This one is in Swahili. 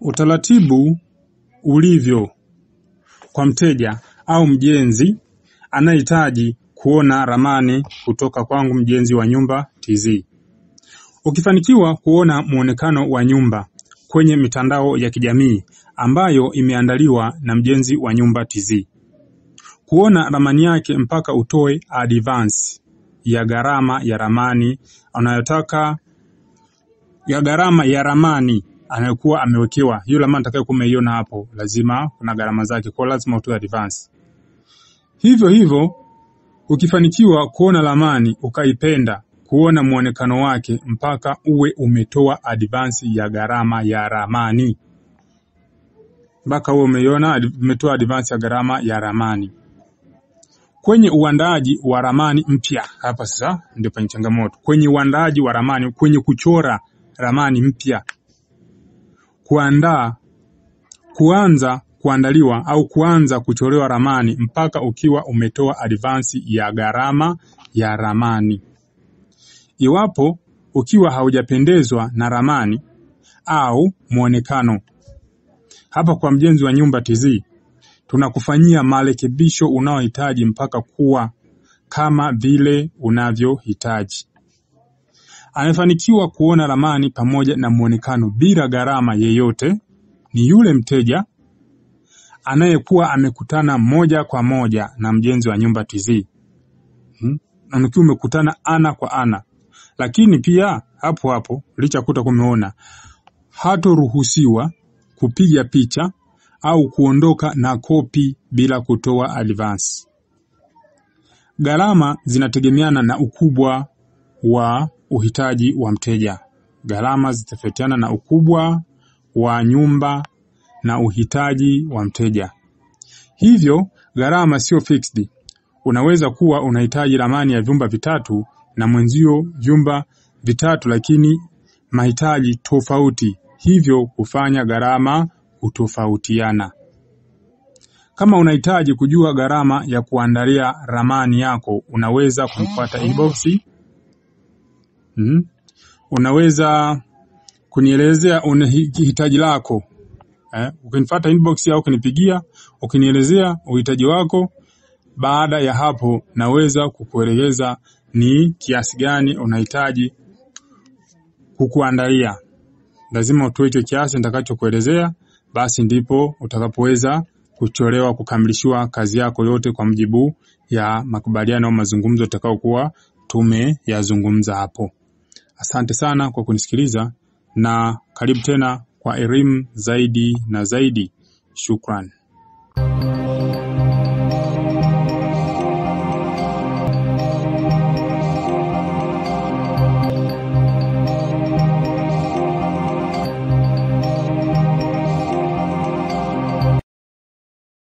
Utaratibu ulivyo kwa mteja au mjenzi anayehitaji kuona ramani kutoka kwangu Mjenzi wa Nyumba TZ. Ukifanikiwa kuona muonekano wa nyumba kwenye mitandao ya kijamii ambayo imeandaliwa na Mjenzi wa Nyumba TZ, kuona ramani yake mpaka utoe advance ya gharama ya ramani unayotaka, ya gharama ya ramani anayokuwa amewekewa. Hiyo ramani atakayokuwa umeiona hapo lazima kuna gharama zake, kwa lazima utoe advance. Hivyo hivyo ukifanikiwa kuona ramani ukaipenda, kuona muonekano wake mpaka uwe umetoa advance ya gharama ya ramani, mpaka uwe umeiona umetoa advance ya gharama ya ramani. Kwenye uandaaji wa ramani mpya, hapa sasa ndio penye changamoto. Kwenye uandaaji wa ramani, kwenye kuchora ramani mpya, kuandaa, kuanza kuandaliwa au kuanza kuchorewa ramani mpaka ukiwa umetoa advance ya gharama ya ramani. Iwapo ukiwa haujapendezwa na ramani au muonekano, hapa kwa Mjenzi wa Nyumba TZ tunakufanyia marekebisho unayohitaji mpaka kuwa kama vile unavyohitaji. Anayefanikiwa kuona ramani pamoja na muonekano bila gharama yeyote ni yule mteja anayekuwa amekutana moja kwa moja na Mjenzi wa Nyumba TZ. Na ukiwa umekutana ana kwa ana. Lakini pia hapo hapo licha kuta kumeona, hatoruhusiwa kupiga picha au kuondoka na kopi bila kutoa advance. Gharama zinategemeana na ukubwa wa uhitaji wa mteja. Gharama zitatofautiana na ukubwa wa nyumba na uhitaji wa mteja. Hivyo gharama sio fixed. Unaweza kuwa unahitaji ramani ya vyumba vitatu na mwenzio vyumba vitatu, lakini mahitaji tofauti, hivyo kufanya gharama kutofautiana. Kama unahitaji kujua gharama ya kuandalia ramani yako, unaweza kunifuata inbox. Unaweza kunielezea hitaji lako. Ukinifuata inbox au ukinipigia, ukinielezea uhitaji wako, baada ya hapo naweza kukueleza ni kiasi gani unahitaji kukuandalia. Lazima utoe hicho kiasi nitakachokuelezea, basi ndipo utakapoweza kuchorewa, kukamilishiwa kazi yako yote kwa mujibu ya makubaliano au mazungumzo tutakayokuwa tumeyazungumza hapo. Asante sana kwa kunisikiliza na karibu tena kwa elimu zaidi na zaidi. Shukran.